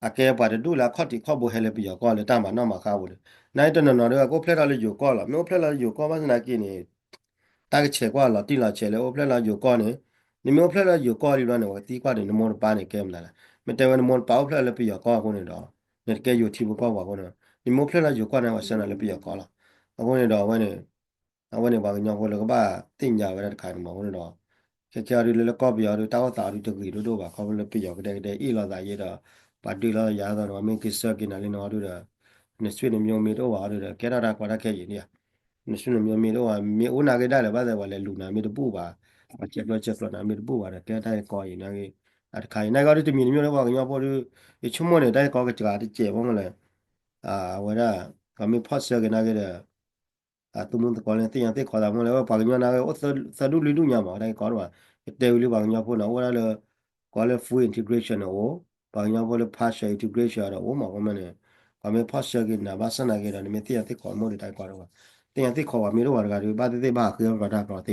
အကဲပှၤတဒူၣ်လၢအခီၣ်ထံးခီၣ်ဘိဟဲလၢပယီၤကီၢ်လၢတၢ်မၤနီၣ်မၤဃါပူၤန့ၣ် နာ်က့တနီၤနီၤဒုး ကအိၣ်ဖျဲၣ်ထီၣ်လၢယိၤကီၢ်လီၤ မ့ၢ်အိၣ်ဖျဲၣ်ထီၣ်လၢယိၤကီၢ်ဘၣ်ဆၣ်နာ်က့န့ၣ် တၢ်ကဆဲးကွၢ်လီၤတံၢ်လီၤဆဲးလၢအိၣ်ဖျဲၣ်လၢယိၤကီၢ်န့ၣ် နမ့ၢ်အိၣ်ဖျဲၣ်လၢယိၤကီၢ်လံဘျီန့ၣ် ပှၤကသံကွၢ်န့ၣ် နမိၢ်နပၢ်န့ၣ်ကဲမနုၤလဲၣ် မ့ၢ်တဲဝဲနမိၢ်နပၢ်အိၣ်ဖျဲၣ်လၢပယီၤကီၢ်အဃိန့ၣ်ဒီး နတကဲယိၤထံဖိကီၢ်ဖိအဃိန့ၣ် နမ့ၢ်အိၣ်ဖျဲၣ်လၢယိၤကီၢ်န့ၣ် ပှၤဆှၢနၤလၢပယီၤကီၢ်လီၤ အဃိန့ၣ်ဒီးအဝဲန့ၣ် အဝဲန့ၣ်ပှၤကညီဖိလၢကဘၣ်သ့ၣ်ညါဝဲဒၣ်တခါန့ၣ်မး အဃိန့ၣ်ဒီး ခဲခဲအံၤဒုးလၢလၢကီၢ်ပယီၤဒုး တၢ်အိၣ်သးအီၤဒုးတဂ့ၤဒိၣ်ဒိၣ်ဘၣ် ခီဖျိလၢပယီၤကဒဲကဒဲအ့ၣ်လိာ်သးယဲဒီး ပှၤဒုးလိာ်သးယၤသိးန့ၣ် ပှၤမ့ၢ်က့ၤဆှၢက့ၤနၤလံနီၤဒုးဒီး နဆွေနမျိုးမ့ၢ်တအိၣ်ဘၣ်အီၤဒုးဒီး ကဲထီၣ်တၢ်ကီတၢ်ခဲအံၤန့ၣ်ဧါ နဆွေနမျိုးမ့ၢ်တအိၣ်ဘၣ် မ့ၢ်အိၣ်နာ်က့ဒၣ်လဲာ် ဘၣ်သဲပှၤလဲၤလူၤနၤမ့ၢ်တဘူၣ်ဘၣ် ပှၤဆဲးကျိးဆဲးကျိးနၤမ့ၢ်တဘူၣ်ဘၣ်ဒီး ကဲထီၣ်တၢ်ကီအံၤနာ်က့ အတခါအံၤ နာ်က့အီၤဒုးတမံၤတမံၤလၢပှၤကညီဖိဒုး ယဆိကမိၣ်န့ၣ် တၢ်ကီကစှၤတစဲးဖိမ့ၢ်လဲၣ် အဝဲဒၣ် ပှၤမ့ၢ်ဖီၣ်ဆၢက့ၤနာ်က့ဒီး အသုးမုၢ်သကိးလၢသ့ၣ်ညါသ့ၣ်ခီသးမ့ၢ်လဲၣ် ပှၤကညီနာ်က့အိၣ်သၢဒူၣ်လွံၢ်ဒူၣ်ညါမး တၢ်ကီတဘၣ် ယတဲဝံၤလံပှၤကညီဖိန့ၣ် အိၣ်ဝဲဒၣ်လၢ ကိးလၢ full integration န့ၣ်အိၣ် ပှၤကညီဖိလၢ partial integration ဒီးအိၣ်မး အဃိမ့ၢ်န့ၣ် ပှၤမ့ၢ်ဖီၣ်ဆၢက့ၤနၤဘၣ်ဆၣ်နာ်က့ဒီး နမ့ၢ်သ့ၣ်ညါသ့ၣ်ခီမ့ၢ်ဒီးတၢ်ကီတဘၣ် သ့ၣ်ညါသ့ၣ်ခီပှၤမ့ၢ်တအိၣ်ဘၣ်တဂၤဒီး ဘၣ်သ့ၣ်သ့ၣ်ဘၣ်ဟးဃ့အီၣ်ပျီတၢ်ကီသ့ၣ် အဃိန့ၣ် ဘၣ်ဃးလ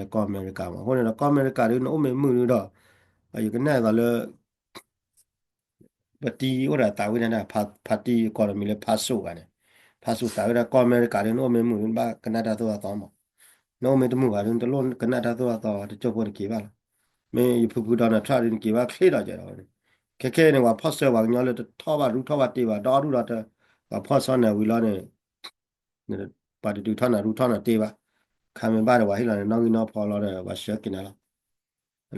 ၢကီၢ်အမဲရကၤမး အဃိန့ၣ်ဒီး ကီၢ်အမဲရကၤဒုး နအိၣ်မ့ၢ်မုာ်ဒုးဒီး ယကနၣ်သိးလၢ ပတံၤအိၣ်ဒီးသးဝံၣ်တၢ် ဖါတံၤကိးမံၤလၢ ဖါစိၣ်ဂၤန့ၣ် ဖါစိၣ်သးဝံၣ်ဒၣ် ကီၢ်အမဲရကၤဒုး နအိၣ်မ့ၢ်မုာ်ဒုး နဘၣ်ကနၣ်တၢ်သိၣ်တၢ်သီမး နအိၣ်မ့ၢ်တမုာ်ဘၣ်ဒုး နတလိၣ်ကနၣ်တၢ်သိၣ်တၢ်သီ တစိၢ်ဖိနက့ၤဘၣ်လီၤ မ့ၢ်ယဖုဖု Donald Trump ဒုး နက့ၤဘၣ်ချ့ဒီးကဲဒီးဝဲန့ၣ် ခဲခဲအံၤန့ၣ် ပှၤဖီၣ်ဆၢပှၤကညီလၢတထီၣ်ဘၣ်ရူထီၣ်ဘၣ်တ့ၢ်ဘၣ် ဒီဒူၣ်ဒီထၢ ပှၤဖီၣ်ဆၢနၤဝံၤလီၤန့ၣ် ပှၤတဒုးထီၣ်နၤရူထီၣ်နၤတ့ၢ်ဘၣ် ခါမ့ၢ်ဘၣ်ဒီးပှၤဟ့ၣ်လီၤန့ၣ် နီၣ်ဂံၢ်နီၣ်ဖီလီၤဒီး ပှၤဆှၢက့ၤနၤလီၤ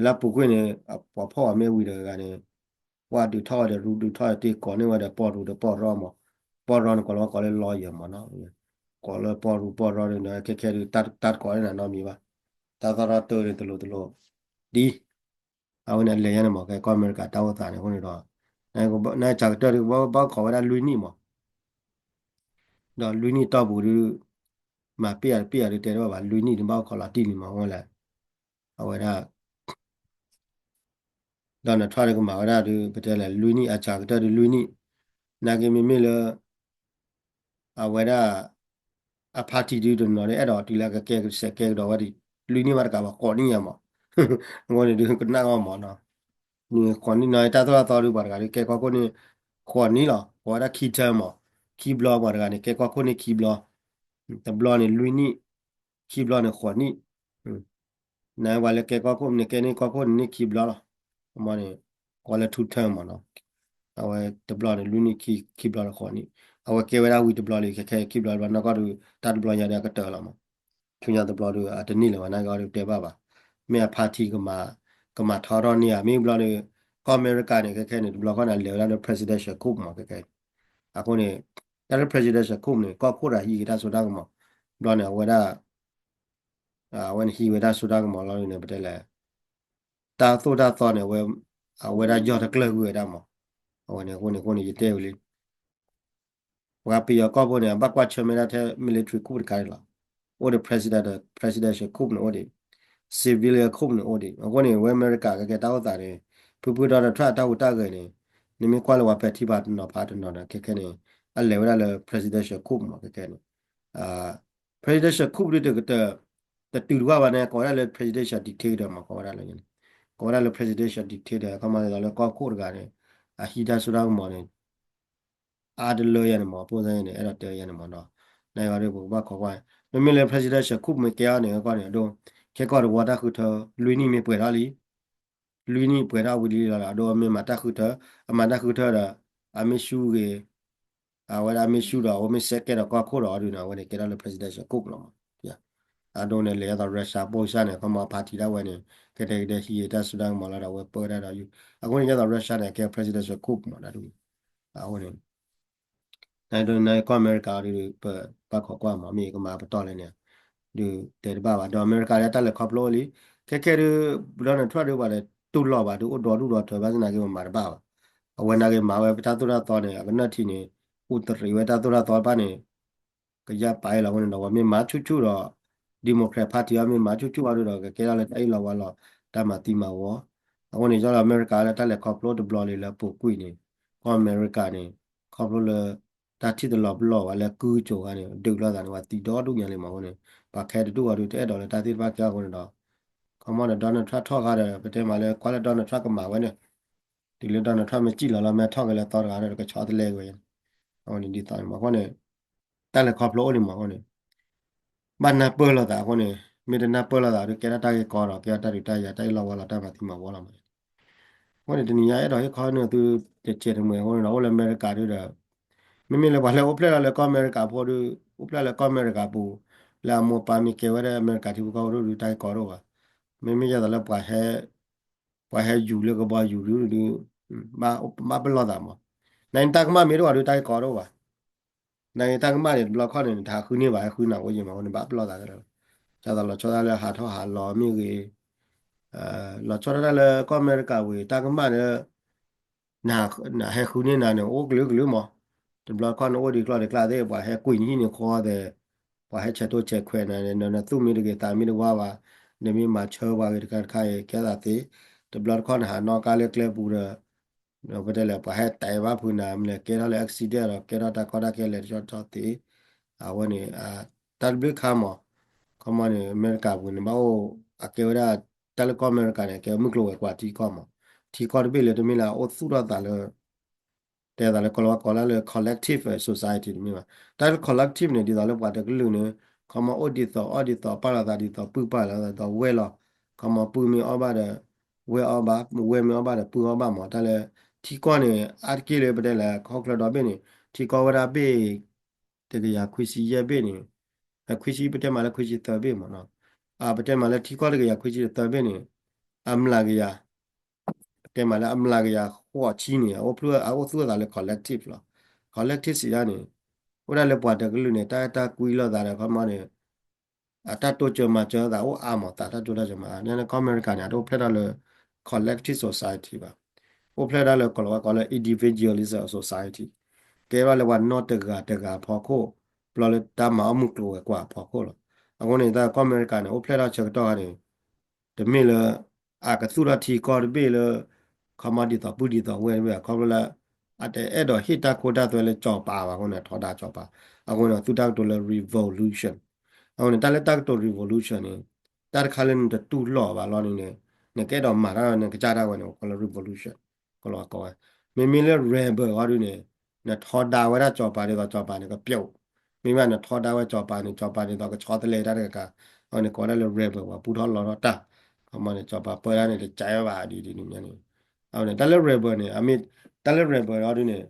လၢအပူၤကွံာ်န့ၣ် ပှၤဖီၣ်ပှၤမ့ၢ်ဝံၤဒီးဂၤန့ၣ် ပှၤဒုးထီၣ်ဝဲဒီးရူဒုးထီၣ်တ့ၢ်ကိးန့ၢ်ဝဲဒီးပီၢ်ရူဒီးပီၢ်ရီမး ပီၢ်ရီန့ၣ် ကိးလီၤဝဲကိးလၢ lawyer မးနီၤ ကိးလၢပီၢ်ရူပီၢ်ရီန့ၣ်ဒီး ခဲခဲဒုး တၢ်တကိးန့ၢ်နၤနီတမံၤဘၣ် တၢ်သီၣ်တၢ်တၢ်န့ၣ်တလိၤတလိၤ ဒ် အဝဲန့ၣ်အလဲၤညါန့ၣ်မး ကဲကီၢ်အမဲရကၤတၢ်အိၣ်သးန့ၣ်အဃိန့ၣ်ဒီး နဆၢကတီၢ်ဒုး ဘၣ်အိၣ်ခိးဝဲဒၣ်လွံၢ်နံၣ်မး ဒီးလွံၢ်နံၣ်တီၢ်ပူၤဒုး မၤပ့ၢ်အီၤတပ့ၢ်အီၤဒုး တဲတဘၣ်ဘၣ် လွံၢ်နံၣ်ဒုး ဘၣ်အိၣ်ခိးလီၤတံၢ်လံမး အဝဲလဲၣ် အဝဲဒၣ် Donald Trump ဒုးကမၤဝဲဒၣ်ဒုး ပတဲလဲၣ် လွံၢ်နံၣ် အဆၢကတီၢ်ဒုးလွံၢ်နံၣ် နာ်က့မ့မ့ၢ်လၢ အဝဲဒၣ် အ party ဒုးတနီၤဒုး အဲၣ်ဒိးတုၤလၢကကဲကစဲးကဲကဒီးဝဲဒၣ် လွံၢ်နံၣ်ဘၣ်တကးဘၣ် ဃိးနံၣ်ညါမး အဃိန့ၣ်ဒုး ကနၣ်အီၤမးနီၤ နံၣ်ဃိးနံၣ်နီၤ တၢ်သိၣ်တၢ်သီဒုး ပှၤတဂၤဒုး ကဲကီၢ်ခိၣ်န့ၣ် ဃိးနံၣ်လီၤ ကိးဝဲဒၣ်ခံ term မး ခံဘျီ ပှၤတဂၤန့ၣ် ကဲကီၢ်ခိၣ်န့ၣ်ခံဘျီ တဘျီန့ၣ်လွံၢ်နံၣ် ခံဘျီန့ၣ်ဃိးနံၣ် နပှၤလၢကဲကီၢ်ခိၣ်န့ၣ် ကဲန့ၢ်ကီၢ်ခိၣ်န့ၣ်န့ၢ်ခံဘျီလီၤ အမ့ၢ်န့ၣ် ကိးလၢ two term မးနီၤ အဝဲတဘျီန့ၣ်လွံၢ်နံၣ် ခံဘျီန့ၣ်ဃိးနံၣ် အဝဲကဲဝဲဒၣ်ဝံၤတဘျီလံ ခဲခဲခံဘျီတဘျီ နီၢ်ကီၢ်ဒုး တၢ်တဘျီညါဒီးအကတၢၢ်လီၤမး ဆူညါတဘျီဒုး အတန့ၢ်လၢၤဘၣ် နာ်က့အီၤဒုးတဲဘၣ်ဘၣ် မ့ၢ်အ party ကမၤ ကမၤထီထီၣ်န့ၢ်ဧါ မ့ၢ်ဘျီဒုး ကီၢ်အမဲရကၤန့ၣ် ခဲခဲန့ၣ် တဘျီဃီန့ၣ် အလဲၤဝဲဒၣ်လၢ presidential coup မး ခဲခဲ အဃိန့ၣ် တၢ်လၢ presidential coup န့ၣ် ကီၢ်ခိၣ်တဂၤဟံးက့ၤတၢ်စိတၢ်ကမီၤ ဘျီန့ၣ် အဝဲဒၣ် အဝဲန့ၣ်ဟံးဝဲတၢ်စိတၢ်ကမီၤလီၤန့ၣ် ပတဲလဲၣ် တၢ်သိၣ်တၢ်သီန့ၣ် အဝဲဒၣ်ယီၢ်တကျၢၢ်ကွံာ်ဝဲဒၣ်မး အဝဲန့ၣ်အဃိန့ၣ်အဃိန့ၣ် ယတဲဝံၤလံ ပှၤပယီၤကီၢ်ဖိန့ၣ် အဘၣ်ကွၢ်ဆၢၣ်မဲာ်ဒၣ်ထဲ military coup တခါန့ၣ်လီၤ အိၣ်ဒီး president presidential coup န့ၣ်အိၣ်ဒံး civilian coup န့ၣ်အိၣ်ဒံး အဃိန့ၣ် ဝဲအမဲရကၤကကဲတၢ်အိၣ်သးန့ၣ် ဖုဖု Donald Trump တၢ်ဟူးတၢ်ဂဲၤန့ၣ် နမ့ၢ်ကွၢ်လၢပှၤပဲာ်ထံပာ်တနီၤဖးတနီၤဒီး ခဲခဲန့ၣ် အလဲၤဝဲဒၣ်လၢ presidential coup မး ခဲခဲန့ၣ် presidential coup ဒုးတ တတုၤတဝၢ်ဘၣ်န့ၣ် ကိးဝဲဒၣ်လၢ presidential dictator မး ကိးဝဲဒၣ်လၢ ကိးဝဲဒၣ်လၢ presidential dictator ခီမီလၢကီၢ်ခိၣ်တဂၤန့ၣ် အဟံးတၢ်စိတၢ်ကမီၤန့ၣ် အါတလၢယၤန့ၣ်မး အပိၢ်သၣ်န့ၣ် အဲၣ်ဒိးတဲယၤန့ၣ်မးနီၤ နဂီၢ်ဒုး ပကဘၣ်ခိးကွၢ် မ့မ့ၢ်လၢ presidential coup မ့ၢ်ကဲအီၤန့ၣ် ကီၢ်န့ၣ် အဒိ ခဲကီၢ်တဝီတၢ်ဃုထၢ လွံၢ်နံၣ်မ့ၢ်ပှဲၤထီၣ်လံ လွံၢ်နံၣ်ပှဲၤထီၣ်ဝံၤလံလီၤဒီး အဒိ အမ့ၢ်မၤတၢ်ဃုထၢ အမၤတၢ်ဃုထၢဒီး အမ့ၢ်ဆူဂ့ၤ အဝဲဒၣ်အမ့ၢ်ဆူဒီး အဝဲမ့ၢ်ဆဲးကဲဒီးကီၢ်ခိၣ်ဒီးအီၤဒုးန့ၣ် အဝဲန့ၣ်ကဲထီၣ်လၢ presidential coup လီၤမး. အဒိန့ၣ် လဲၤအသး Russia ပိၢ်စၢ်န့ၣ် ခီမီ party ဒၣ်ဝဲန့ၣ် ကတဲာ်ကတဲာ်ဟံးတၢ်စူၢ်တၢ်ကမီၤလီၤဒီး အဝဲပၢတၢ်ဒီးယုၢ် အဃိန့ၣ် ယသး Russia န့ၣ် ကဲ presidential coup မး ဒၣ်ဒုး အဃိန့ၣ် နဒိန့ၣ် ကီၢ်အမဲရကၤအီၤဒုး ပဘၣ်ခိးကွၢ်မး မ့ၢ်ကမၤပတီၢ်လဲၣ်န့ၣ် ဒုးတဲတဘၣ်ဘၣ် ဒီးအမဲရကၤလၢတၢ်လဲၤခီဖျိအိၣ်လံ ခဲခဲဒုး Donald Trump ဒုး ပှၤလဲၤတူၢ်လိာ်ဘၣ်ဒုး အိၣ်ဒီဒူၣ်ဒီထၢ ဘၣ်ဆၣ်သနာ်က့ ပမၤတဘၣ်ဘၣ် အဝဲနာ်က့မၤဝဲပတၢ်သိၣ်တၢ်သီန့ၣ် အကနၢၣ်ထံးန့ၣ် အိၣ်တရံးဝဲတၢ်သိၣ်တၢ်သီတဖၣ်န့ၣ် ကယၢ်ပာ်အ့ၣ်လီၤအဃိန့ၣ်ဒီး ပှၤမ့ၢ်မၤဆူၣ်ဆူၣ်ဒီး Democrat Party အီၤမ့ၢ်မၤဆူၣ်ဆူၣ်အီၤဒုးဒီး ကကဲထီၣ်လၢတၢ်အ့ၣ်လီၤဝါလီၤ တၢ်မၤသံမၤဝီ အဃိန့ၣ် ယလီၤအမဲရကၤလၢတၢ်လဲၤခီဖျိတဘျီလံလၢပူၤကွံာ်န့ၣ် ကီၢ်အမဲရကၤန့ၣ် ခီဖျိလၢ တၢ်ထံၣ်တလီၤပလိာ်ဝဲလၢကုၢ်ကၠိၤခါန့ၣ် ဒုးလိာ်သးန့ၣ် ပှၤသံဒီဒူၣ်ညါလံမးအဃိန့ၣ် ပှၤခဲတဒူၣ်အီၤဒုး တအဲၣ်ဒိးလၢတၢ်သ့ၣ်တဖၣ်ကဲအဃိန့ၣ်ဒီး ခီမီဒီး Donald Trump ထီၣ်ခါဒီး ပတဲမးလၢကွၢ်လၢ Donald Trump ကမၤဝဲန့ၣ် တုၤလၢ Donald Trump မ့ၢ်စံၣ်လီၤလၢမဲထီၣ်က့ၤလၢသီတဂၤဒီး ကဆီတလဲဝဲ အဃိန့ၣ် ဒ်သိးန့ၣ်မးအဃိန့ၣ် တၢ်လဲၤခီဖျိအိၣ်လံမးအဃိန့ၣ် ဘၣ်နၢ်ပၢၢ်လိာ်သးအဃိန့ၣ် မ့ၢ်တနၢ်ပၢၢ်လိာ်သးဒီး ကဲထီၣ်တၢ်ဂ့ၢ်ကီဒီး ကဲထီၣ်တၢ်ဒုးတၢ်ယၤ တၢ်အ့ၣ်လီၤဝါလီၤ တၢ်မၤသံမၤဝီလီၤမး အဃိန့ၣ် တနံၤညါအဲၣ်ဒိးဟ့ၣ်ခီနုာ်သု တစဲးတမှဲၤအဃိန့ၣ်ဒီး အိၣ်လၢအမဲရကၤဒုးဒီး မ့မ့ၢ်လၢပှၤလၢအိၣ်ဖျဲၣ်လီၤလၢကီၢ်အမဲရကၤဖိဒုး အိၣ်ဖျဲၣ်လၢကီၢ်အမဲရကၤပူၤ လၢအမိၢ်ပၢ်မ့ၢ်ကဲဝဲဒၣ်အမဲရကၤထံဖိကီၢ်ဖိဒုး တၢ်ဂ့ၢ်ကီတအိၣ်ဘၣ် မ့မ့ၢ်ယသးလၢပှၤဟဲ ပှၤဟဲယူၤလၢကဘီယူၤဒုး ဘၣ်ပလီၢ်သးမး နတၢ်ကမၣ်မ့ၢ်တအိၣ်ဘၣ်ဒုး တၢ်ဂ့ၢ်ကီတအိၣ်ဘၣ် နတၢ်ကမၣ်န့ၣ် တဘျီခီၣ်န့ၣ် နတဟးဃုန့ၢ်ဘၣ် ဟဲဃုနၤအိၣ်ယံၤမးအဃိန့ၣ် ဘၣ်ပလီၢ်သးကဒီး ဒ်သိးလီၤဆီဒၣ်တၢ်လၢဟးထီၣ်ဟးလီၤမ့ၢ်ဂ့ၤ လီၤဆီဒၣ်တၢ်လၢကီၢ်အမဲရကၤဝံၤ တၢ်ကမၣ်လၢ နဟဲဃုန့ၢ်နၤန့ၣ် အိၣ်ကလုာ်ကလုာ်မး တဘျီခီၣ်န့ၣ် အိၣ်ဒံးကျီၢ်ဒံးကျါသ့ၣ် ပှၤဟဲကွံာ်နဟံၣ်န့ၣ်ဃီသဲး ပှၤဟဲဆဲးထိဆဲးခွဲးနၤန့ၣ် နသူၣ်မ့ၢ်တဂ့ၤသးမ့ၢ်တဝါဘၣ် နမ့ၢ်မၤဆၢပှၤဂ့ၤတခါတခါအံၤ ကဲသးသ့ တဘျီတခီၣ်န့ၣ် ဟးနီၣ်ကါလၢကျဲပူၤဒီး ပတဲလဲၣ်ပှၤဟဲတဲဘၣ်ဖုးနၤ မ့ၢ်လဲၣ်ကဲထီၣ်လၢ accident ဒီး ကဲထီၣ်တၢ်ကီတၢ်ခဲလဲၣ်တဆီတဆီသ့ အဝဲန့ၣ် တၢ်တဘျုးခါမး ခီမီန့ၣ် အမဲရကၤပူၤန့ၣ် ဘၣ်အိၣ် အကဲဝဲဒၣ် တၢ်လၢကီၢ်အမဲရကၤန့ၣ် ကဲမုၢ်ကျိၤဝဲၤကွာ်ထံကီၢ်မး ထံကီၢ်တဘ့ၣ်လၢတမ့ၢ်လၢအအိၣ်သူၣ်ထီၣ်သးလၢ တဲသးလၢကီၢ်လီၤဝါကိးလၢ collective society တမ့ၢ်ဘၣ် တၢ်လၢ collective န့ၣ် ဒ်သိးလၢပှၤတကလုာ်န့ၣ် ခီမီအိၣ်ဒ်သိးအီၣ်ဒ်သိးပာ်လီၤသးဒ်သိးပုၢ်ပာ်လီၤသးဒ်သိးဝဲၢ်လီၤ ခီမီပုၢ်မ့ၢ်အီၣ်ဘၣ်ဒီး ဝဲၢ်အီၣ်ဘၣ် ဝဲၢ်မ့ၢ်အီၣ်ဘၣ်ဒီးပုၢ်အီၣ်ဘၣ်မး တၢ်လၢ ထံကီၢ်န့ၣ် အါတက့ၢ်လၢပတဲလဲၣ် ဟီၣ်ခိၣ်ချၢဒီဘ့ၣ်န့ၣ် ထံကီၢ်ဝဲဒၣ်ဘ့ၣ် တကယၤခွံဆံယဲၢ်ဘ့ၣ်န့ၣ် ခွံဆံ ပတဲမးလၢခွံဆံသၢဘ့ၣ်မးနီၤ ပတဲမးလၢထံကီၢ်တကယၤခွံဆံသၢဘ့ၣ်န့ၣ် အမျးကယၤ ပတဲမးလၢအမျးကယၤဃိးဆံန့ၣ် အအိၣ်ဖျိ အအိၣ်သူၣ်အသးလၢ collective လီၤ collective စံးဒၣ်န့ၣ် အိၣ်ဒၣ်လၢပှၤတကလုာ်န့ၣ် တၢ်တၢ်ကွံလိာ်သးဒီးခီမီန့ၣ် အတၢ်တိစၢၤမၤစၢၤသးအိၣ်အါမး သးတၢ်တိစၢၤမၤစၢၤ ကီၢ်အမဲရကၤန့ၣ် အတအိၣ်ဖျဲၣ်ထီၣ်လၢ collective society ဘၣ် အိၣ်ဖျဲၣ်ဒၣ်လၢကီၢ်လီၤဝါကိးလၢ individualism society ကဲထီၣ်လၢပှၤနီၢ်တဂၤတဂၤအဖီခိၣ် ဘျီလၢတၢ်မၤအီၣ်မုၢ်ကျိၤဝဲၤကွာ်အဖီခိၣ်လီၤ အဃိန့ၣ် တၢ်ကီၢ်အမဲရကၤန့ၣ် အိၣ်ဖျဲၣ်ထီၣ်ဆၢကတီၢ်ခါန့ၣ် တမ့ၢ်လၢ အကသူၣ်ထီၣ်ထံကီၢ်တဘ့ၣ်လၢ ခီမီဒ်သိးပုၢ်ဒ်သိးဝဲၢ်တဘ့ၣ် ခီဖျိလၢ အတအဲၣ်ဒိးဟ့ၣ်တၢ်ခိတၢ်သွဲလၢစီၤပၤဘၣ်အဃိန့ၣ် ထီဒါစီၤပၤ အဃိန့ၣ် သူၣ်တၢ်ကတိၤလၢ revolution အဃိန့ၣ် တၢ်လၢတၢ်ကတိၤ revolution န့ၣ် တၢ်တခါလၢနတတူၢ်လိာ်ဘၣ်လီၤန့ၣ် နကအဲၣ်ဒိးမၤတၢ်နကစၢ်ဒၣ်ဝဲန့ၣ် ကိးလၢ revolution ကီၢ်လီၤဝါကိးဝဲ မ့မ့ၢ်လၢ rebel အီၤဒုန့ၣ် နထီဒါဝဲဒၣ်စီၤပၤဒ်သိးစီၤပၤန့ၣ်ကပျိး မ့မ့ၢ်နထီဒါဝဲစီၤပၤန့ၣ် စီၤပၤဒ်သိးကဆီတလဲတၢ်တကး အဃိန့ၣ် ကိးဝဲဒၣ်လၢ rebel ပှၤပူထီၣ်လီထီၣ်တၢ် ခီမီန့ၣ် စီၤပၤပၢတၢ်န့ၣ် တကးဘၣ်ဒ်ဒ်န့ၣ်န့ၣ် အဝဲန့ၣ် တၢ်လၢ rebel န့ၣ် အမ့ၢ် တၢ်လၢ rebel အီၤဒုန့ၣ်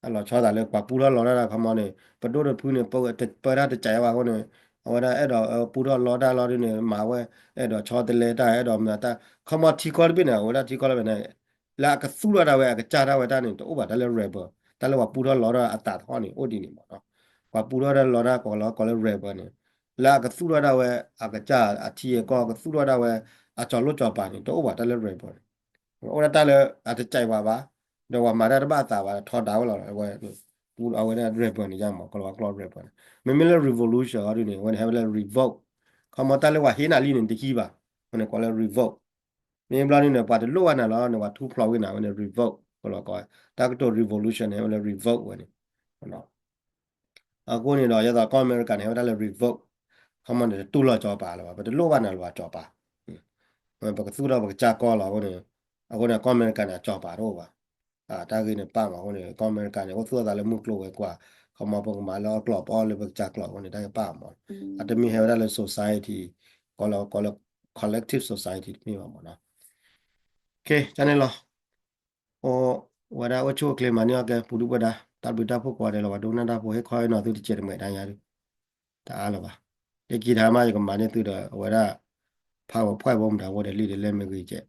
အလီၤဆီသးလၢပှၤပူထီၣ်လီထီၣ်တၢ်ခီမီန့ၣ် ပဒိၣ်တဖုန့ၣ် ပၢတၢ်တကးဘၣ်အဃိန့ၣ် အဝဲဒၣ်အဲၣ်ဒိးပူထီၣ်လီတၢ်လီဒုန့ၣ် မၤဝဲ အဲၣ်ဒိးဆီတလဲတၢ် အဲၣ်ဒိးမၤတၢ် ခီမီထံကီၢ်တဘ့ၣ်န့ၣ် အဝဲဒၣ်ထံကီၢ်တဘ့ၣ်န့ၣ် လၢအကသူၣ်ထီၣ်ဒၣ်ဝဲအကစၢ်ဒၣ်ဝဲတၢ်န့ၣ် တအိၣ်ဘၣ်တၢ်လၢ rebel တၢ်လၢပှၤပူထီၣ်လီထီၣ်အသးထီၣ်န့ၣ် အိၣ်ဒ်န့ၣ်မးနီၤ ပှၤပူထီၣ်တၢ်လီတၢ်ကိးလီၤကိးလၢ rebel န့ၣ် လၢအကသူၣ်ထီၣ်ဒၣ်ဝဲအကစၢ်အထံအကီၢ် ကသူၣ်ထီၣ်ဒၣ်ဝဲအစီၤလိၣ်စီၤပၤန့ၣ် တအိၣ်ဘၣ်တၢ်လၢ rebel န့ၣ် အိၣ်ဒၣ်တၢ်လၢအတကးဘၣ်ဘၣ် ဒီးပှၤမၤတၢ်တဘၣ်အသးဘၣ် ထီဒါဝဲလီၤ အဝဲ အဝဲဒၣ် rebel န့ၣ်ယါမး ကိးလီၤဝါကျိာ် rebel န့ၣ် မ့မ့ၢ်လၢ revolution အီၤဒုန့ၣ် အဝဲန့ၣ်ဟဲဝဲလၢ revolt ခီမီတၢ်လၢပှၤဟ့ၣ်နၤလံန့ၣ်တဟံးဘၣ် အဝဲန့ၣ်ကိးလၢ revolt မ့ၢ်ဘျီဒုန့ၣ် ပှၤတလိၣ်ဘၣ်နၤလီၤန့ၣ် ပှၤထူဖျိးဝဲနၤ အဝဲန့ၣ် revolt ကိးလီၤကိး တၢ်ကတိၤ revolution န့ၣ် ဟဲဝဲလၢ revolt ဝဲန့ၣ် အဃိန့ၣ်ဒီး ယသိးကီၢ်အမဲရကၤန့ၣ် ဟဲဝဲဒၣ်လၢ revolt ခီမီန့ၣ် တတူၢ်လိာ်စီၤပၤလၢၤဘၣ် ပတလိၣ်ဘၣ်နၤလၢၤဘၣ်စီၤပၤ ပကသူၣ်ထီၣ်ပကစၢ်ကီၢ်လီၤအဃိန့ၣ် အဃိန့ၣ် ကီၢ်အမဲရကၤန့ၣ် အစီၤပၤတအိၣ်ဘၣ် တၢ်ဂ့ၢ်န့ၣ်ပာ်မးအဃိန့ၣ် ကီၢ်အမဲရကၤန့ၣ် အိၣ်သူၣ်အသးလၢမုၢ်ကျိၤဝဲၤကွာ် ခီမီပကမၤလၢအကျိာ် ပအီၣ်လၢပကစၢ်ကျိာ်အဃိန့ၣ် တၢ်ကပာ်မးနီၤ. အတမ့ၢ်ဟဲဝဲဒၣ်လၢ society ကီးလၢ ကီးလၢ collective society တမ့ၢ်ဘၣ်မးနီၤ. ကဲန့ၣ်လီၤ. အိၣ်ဝဲဒၣ်အိၣ်ဆူၣ်အိၣ်ချ့မၤန့ၢ်အီၣ်ကဲ ပူၤဒုၣ်ပှဲၤဒါ တၢ်ဘျုးတၢ်ဖှိၣ်ကိးဂၤဒဲးလီၤ. ပှၤဒိကနၣ်တၢ်ဖိ ဟ့ၣ်ခီဟ့ၣ်နီၤသုတစဲးတမဲာ်တၢ်ညါဒုး တအါလၢၤဘၣ်. လၢခံတဟါမးယကမၤန့ၢ်သုဒီး အဝဲဒၣ် PowerPoint ဘိမတၤဘိဒီး လံာ်ဒီးလဲၢ်မ့ၢ်ဂ့ၤကဲး